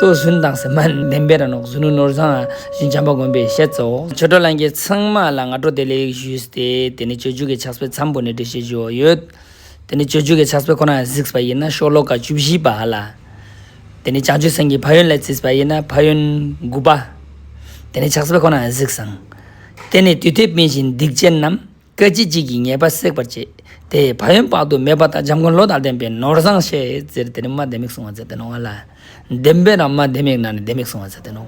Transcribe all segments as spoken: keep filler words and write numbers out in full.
ལྟོ་རྫུན་དང་ཟེར་མ་ནེ་བདེན་པའི་རང་ནོག། རྫུན་ནོར་བཟང་ཞིང་བྱམས་པ་མགོན་པོས་བཤད་ཙོགས། ཆོས་གྲོགས་ལྷན་རྒྱས་ཚང་མ་ལ་སྔ་དྲོ་བདེ་ལེགས་ཞུས་ཏེ། དེ་ནེ་སྤྱོད་འཇུག་གི་ཕྱག་དཔེ་མཚམས་པོ་ནེ་འགྲེལ་བཤད་ཞུ་ཡོད། དེ་ནེ་སྤྱོད་འཇུག་གི་ཕྱག་དཔེ་ཁོ་ན་གཟིགས་པ་ཡིན་ན་ཤོ་ལོ་ཀ་བཅུ་བཞི་པ་ཧ་ལ། དེ་ནེ་བྱང་ཆུབ་སེམས་ཀྱི་ཕན་ཡོན་ལ་བརྩིས་པ་ཡིན་ན་ཕན་ཡོན་དགུ་པ། དེ་ནེ་ཕྱག་དཔེ་ཁོ་ན་གཟིགས་སང་། དེ་ནེ་དུས་མཐའི་མི་བཞིན་སྡིག་ཅན་རྣམས། སྐད་ཅིག་གཅིག་གིས་ཉེས་པ་སྲེག་པར་བྱེད། དེ་ཕན་ཡོན་དཔག་ཏུ་མེད་པ་དང་། འཇམ་མགོན་བློ་དང་ལྡན་པས་ནོར་བཟང་བཤད་ཟེར། དེ་ནེ་མ་བདེན་མིག་གསུང་བ་མཛད་དེ་ནོག་ཧ་ལ། བདེན་པའི་རང་མ་བདེན་མིག་ནང་ནེ་བདེན་མིག་གསུང་བ་མཛད་དེ་ནོག།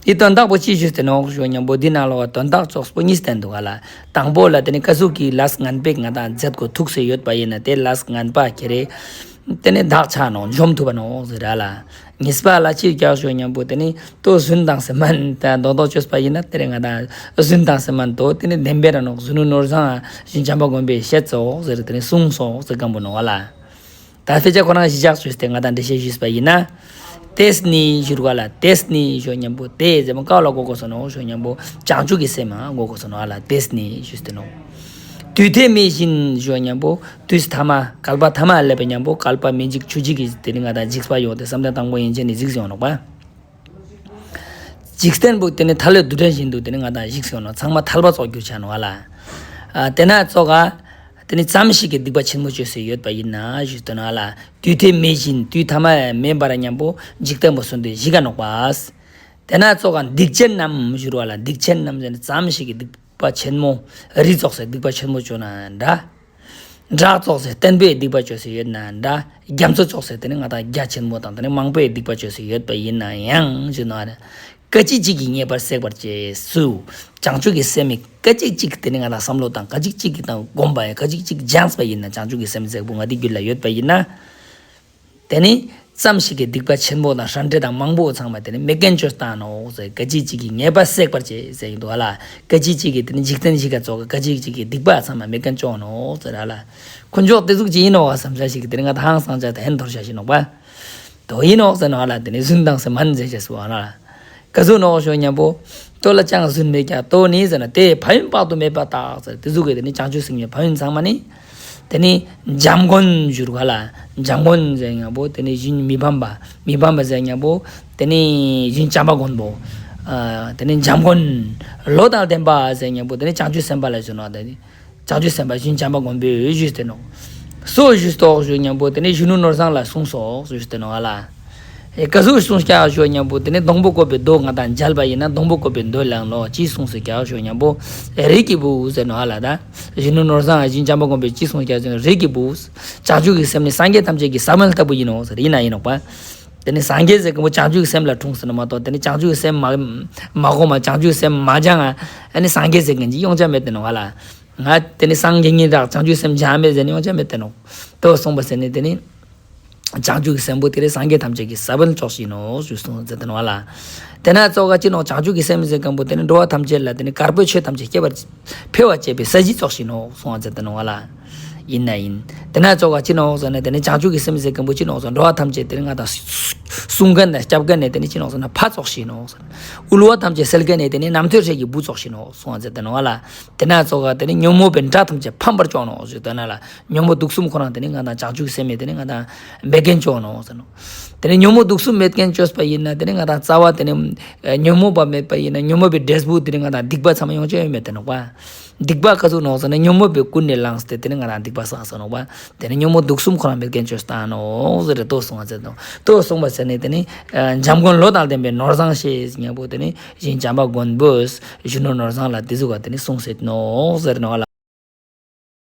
འི་དོན་དག་པོ་ཅི་ཞུས་ཏེ་ནོག་ཞུ་ཉམ་པོ་འི་ནང་ལོགས་དོན་དག་ཙོགས་པོ་གཉིས་བསྟན་འདུག་ག་ལ། དང་པོ་ལ་དེ་ནེ་ཀ་ཟུག་གི་ལས་ངན་པ་ང་དང་མཛད་དགོས་ཐུག་སེ་ཡོད་པ་ཡིན་ན་དེ་ལས་ངན་པ་ཁྱེ་རེ་དེ་ནེ་དག་ཆ་ནོག། འཇོམས་ཐུབ་པ་ནོག་ཟེར་ར་ལ། གཉིས་པ་ལ་ཅི་ཀྱག་ཞུ་ཉམ་པོ་དེ་ནེ་ལྟོ་རྫུན་དང་ཟེར་མ་ནེ་ད་རྡོག་རྡོག་བཅོས་པ་ཡིན་ན་དེ་རེ་ང་དང་རྫུན་དང་ཟེར་མ་ནེ་དོ་དེ་ནེ་བདེན་པའི་རང་ནོག། རྫུན་ནོར་བཟང་ཞིང་བྱམས་པ་མགོན་པོས་བཤད་ཙོགས་ཟེར་དེ་ནེ་གསུངས་སོགས་ཟེར་གམ་པོ་ནོག་ལ། ད་དཔེ་ཆ་ཁོ་རང་གཞི་བཞག་ཞུས་ཏེ་ང་དང་འགྲེལ་བཤད་ཞུས་པ་ཡིན་ན། དེས་ནི་ཞུ་རུ་ག་ལ། དེས་ནི་ཞུ་ཉམ་པོ་དེ་ཟེར་མ་ཀ་ལ་གོ་དགོས་སོ་ནོག་ཞུ་ཉམ་པོ་བྱང་ཆུབ་ཀྱི་སེམས་མ་གོ་དགོས་སོ་ནོག་ལ། དེས་ནི་ཞུས་ཏེ་ནོག། དུས་མཐའི་མི་བཞིན་ཞུ་ཉམ་པོ་དུས་ཐ་མ་བསྐལ་པ་ཐ་མ་སླེབས་པ་ཉམ་པོ་བསྐལ་པ་མི་འཇིག་ཆོས་འཇིག་གི་དེ་ནེ་ང་དང་འཇིགས་པ་ཡོང་སྟེ་བསམ་གཏན་དང་པོ་ཡན་ཆད་ནེ་འཇིགས་ཡོང་ནོག་པ། འཇིག་རྟེན་པོ་དེ་ནེ་ཐལ་བའི་རྡུལ་ཕྲན་བཞིན་དུ་དེ་ནེ་ང་དང་འཇིགས་ཡོང་ནོག། ཚང་མ་ཐལ་བ་ཙོགས་གྱུར་ཆ་ནོག་ཧ་ལ། ཨ་དེ་ན་ཙོགས་ག་དེ་ནེ་ཙམ་ཞིག་གི་སྡིག་པ་ཆེན་མོ་བཅོས་སེ་ཡོད་པ་ཡིན་ན་ཞུས་ཏེ་ནོག་ཧ་ལ། དུས་མཐའི་མི་བཞིན་དུས་ཐ་མ་མེད་པར་ཉམ་པོ་འཇིག་རྟེན་པོ་སོང་སྟེ་ཞིག་ག་ནོག་པ། དེ་ན་ཙོགས་ག་སྡིག་ཅན་རྣམས་ཞུ་རུ་ག་ལ། སྡིག་ཅན་རྣམས་ཟེར་ནེ་ཙམ་ཞིག་གི་སྡིག་པ་ཆེན་མོ་རི་ཙོགས་སེ་སྡིག་པ་ཆེན་མོ་བཅོས་ན་འདྲ། བྲག་ཙོགས་སེ་བརྟན་པོའི་སྡིག་པ་བཅོས་སེ་ཡོད་ན་འདྲ། རྒྱ་མཚོ་ཙོགས་སེ་དེ་ནེ་ང་དང་རྒྱ་ཆེན་མོ་དང་དེ་ནེ་མང་པོའི་སྡིག་པ་བཅོས་སེ་ཡོད་པ་ཡིན་ན་ཡང་ཞུ་ན་རེ། སྐད་ཅིག་གཅིག་གིས་ཉེས་པ་སྲེག་པར་བྱེད་སུ། བྱང་ཆུབ་ཀྱི་སེམས་མི་སྐད་ཅིག་གཅིག་དེ་ནེ་ང་དང་བསམ་བློ་དང་སྐད་ཅིག་གཅིག་གིས་དང་སྒོམ་པ་ཡང་སྐད་ཅིག་གཅིག་སྦྱངས་པ་ཡིན་ན་བྱང་ཆུབ་ཀྱི་སེམས་ཟེར་པོ་ང་དེ་རྒྱུད་ལ་ཡོད་པ་ཡིན་ན། དེ་ནེ་ཙམ་ཞིག་གི་སྡིག་པ་ཆེན་པོ་དང་ཧྲན་ཏེ་དང་མང་པོ་ཚང་མ་དེ་ནེ་མེད་མཁན་བཅོས་བཏང་ནོག་ཟེར། སྐད་ཅིག་གཅིག་གིས་ཉེས་པ་སྲེག་པར་བྱེད་ཟེར་ཡིན་འདུག་ཧ་ལ། སྐད་ཅིག་གཅིག་གིས་དེ་ནེ་འཇིག་རྟེན་ཞིག་ག་ཙོགས་སྐད་ཅིག་གཅིག་གིས་སྡིག་པ་ཚང་མ་མེད་མཁན་བཅོ་ནོག་ཟེར་ཧ་ལ། ཁོ་ཚོ་དེ་ཟུག་ཅིག་ཡིན་ནོག་བསམ་ཤེས་ཞིག་དེ་ནེ་ང་དང་ཧང་སང་ཆ་དེ་ཧན་ཐོར་ཤེས་ཞིག་ནོག་པ། དོ་ཡིན་ནོག་ཟེར་ནོག་ཧ་ལ། དེ་ནེ་རྫུན་དང་ཟེར་མ་ནེ་ཟེར་ཤེས་སུ་ཧ་ལ། ཀ་ཟུག་ནོག་ཞུ་ཉམ་པོ། ལྟོ་ལ་ཅང་རྫུན་མེད་ཀྱག། ལྟོ་ནི་ཟེར་ན་དེ་ཕན་ཡོན་དཔག་ཏུ་མེད་པ་དག་ཟེར། དེ་ཟུག་གི་དེ་ནེ་བྱང་ཆུབ་སེམས་ཀྱི་ཕན་ཡོན་ཚང་མ་ནི། དེ་ནེ་འཇམ་མགོན་ཞུ་རུ་ག་ལ། འཇམ་མགོན་ཟེར་ཉམ་པོ་དེ་ནེ་ཞིང་མི་ཕམ་པ། མི་ཕམ་པ་ཟེར་ཉམ་པོ་དེ་ནེ་ཞིང་བྱམས་པ་མགོན་པོ། ཨ་དེ་ནེ་འཇམ་མགོན། བློ་དང་ལྡན་པ་ཟེར་ཉམ་པོ་དེ་ནེ་བྱང་ཆུབ་སེམས་དཔའ་ལ་ཞུ་ནོག། དེ་ནེ། བྱང་ཆུབ་སེམས་དཔའ་ཞིང་བྱམས་པ་མགོན་པོས་ཞུས་ཏེ་ནོག། སོ་ཞུས་ཏོག་ཞུ་ཉམ་པོ་དེ་ནེ་གཞོན་ནུ་ནོར་བཟང་ལ་གསུངས་སོག་ཞུས་ཏེ་ནོག་ཧ་ལ། ཨེ་ཀ་ཟུག་གསུངས་ཀྱག་ཞུ་ཉམ་པོ་དེ་ནེ་སྡོང་པོ་བཀོད་པའི་མདོ་ང་དང་མཇལ་བ་ཡིན་ན་སྡོང་པོ་བཀོད་པའི་མདོའི་ནང་ལོགས་ཅི་གསུངས་སེ་ཀྱག་ཞུ་ཉམ་པོ། རིགས་ཀྱི་བུ་ཟེར་ནོག་ཧ་ལ་ད། གཞོན་ནུ་ནོར་བཟང་ཞིང་བྱམས་པ་མགོན་པོས་ཅི་གསུངས་ཀྱག་ཞུ་ན་རིགས་ཀྱི་བུ། བྱང་ཆུབ་ཀྱི་སེམས་ནི་སངས་རྒྱས་ཐམས་ཅད་ཀྱི་ས་བོན་ལྟ་བུ་ཡིན་ནོ་ཟེར་ཡིན་ན་ཡིན་ནོག་པ། དེ་ནེ་སངས་རྒྱས་ཟེར་མཁན་པོ་བྱང་ཆུབ་ཀྱི་སེམས་ལ་འཁྲུངས་ཟེར་ནོག་མ་གཏོགས་དེ་ནེ་བྱང་ཆུབ་ཀྱི་སེམས་མ་མ་གོམས་མ་བྱང་ཆུབ་ཀྱི་སེམས་མ་སྦྱངས་ཨ་ནི་སངས་རྒྱས་ཟེར་མཁན་ཅིག་ཡོང་ཆ་མེད་དེ་ནོག་ཧ་ལ། ང་དེ་ནེ་སངས་རྒྱས་ཉིད་རག་བྱང་ཆུབ་སེམས་སྦྱངས་མེད་ཟེར་ནི་ཡོང་ཆ་མེད་དེ་ནོག། དོ་གསུངས་པ་ཟེར་ནི་དེ་ནེ། བྱང་ཆུབ་ཀྱི་སེམས་པོ་དེ་རེ་སངས་རྒྱས་ཐམས་ཅད་ཀྱི་ས་བོན་ཙོགས་ཤིག་ནོག་ཞུ་གསུངས་ཟེར་དེ་ནོག་ལ། དེ་ན་ཙོགས་ག་ཅི་ནོག་བྱང་ཆུབ་ཀྱི་སེམས་ཟེར་མཁན་པོ་དེ་ནེ་འགྲོ་བ་ཐམས་ཅད་ལ་དེ་ནེ་དཀར་པོའི་ཆོས་ཐམས་ཅད་སྐྱེ་བར་འཕེལ་བར་བྱེད་པའི་ས་གཞི་ཙོགས་ཤིག་ནོག་གསུངས་ཟེར་དེ་ནོག་ལ། ཡིན་ན་ཡིན། དེ་ན་ཙོགས་ག་ཅི་ནོག་ཟེར་ན་དེ་ནེ་བྱང་ཆུབ་ཀྱི་སེམས་ཟེར་མཁན་པོ་ཅི་ནོག་ཟེར་འགྲོ་བ་ཐམས་ཅད་དེ་ནེ་ང་དང་སྲུང་མཁན་དང་སྐྱབས་མཁན་ནི་དེ་ནེ་ཅི་ནོག་ཟེར་ན་ཕ་ཙོགས་ཤིག་ནོག་ཟེར། དབུལ་བ་ཐམས་ཅད་སེལ་མཁན་ནི་དེ་ནེ་རྣམ་ཐོས་སྲས་ཀྱི་བུ་ཙོགས་ཤིག་ནོག་གསུངས་ཟེར་དེ་ནོག་ལ། དེ་ན་ཙོགས་ག་དེ་ནེ་ཉོན་མོངས་པའི་དགྲ་ཐམས་ཅད་ཕམ་པར་ཅོ་ནོག་ཞུ་དེ་ན་ལ། ཉོན་མོངས་དུག་གསུམ་ཁོ་རང་དེ་ནེ་ང་དང་བྱང་ཆུབ་སེམས་མེད་དེ་ནེ་ང་དང་མེད་མཁན་ཅོ་ནོག་ཟེར་ནོག། དེ་ནེ་ཉོན་མོངས་དུག་གསུམ་མེད་མཁན་ཅོས་པ་ཡིན་ན་དེ་ནེ་ང་དང་རྩ་བ་དེ་ནེ་ཉོན་མོངས་པ་མེད་པ་ཡིན་ན་ཉོན་མོངས་པའི་འབྲས་བུ་དེ་ནེ་ང་དང་སྡིག་པ་ཚང་མ་ཡོང་ཆ་ཡོད་མེད་དེ་ནོག་པ། སྡིག་པ་ག་ཟུག་ནོག་ཟེར་ན་ཉོན་མོངས་པའི་ཀུན་ནས་བསླངས་ཏེ་དེ་ནེ་ང་དང་སྡིག་པ་བསགས་ཟེར་ནོག་པ། དེ་ནེ་ཉོན་མོངས་དུག་གསུམ་ཁོ་རང་མེད་མཁན་ཅོས་བཏང་ནོག་ཟེར་དོ་གསུངས་ཟེར་ནོག། དོ་གསུངས་པ་ཟེར་ནི་དེ་ནེ་འཇམ་མགོན་བློ་དང་ལྡན་པས་ནོར་བཟང་ཞེས་ཉམ་པོ་དེ་ནེ་ཞིང་བྱམས་པ་མགོན་པོས་གཞོན་ནུ་ནོར་བཟང་ལ་དེ་ཟུག་ག་དེ་ནེ་གསུངས་ཟེར་ནོག་ཟེར་ནོག་ལ།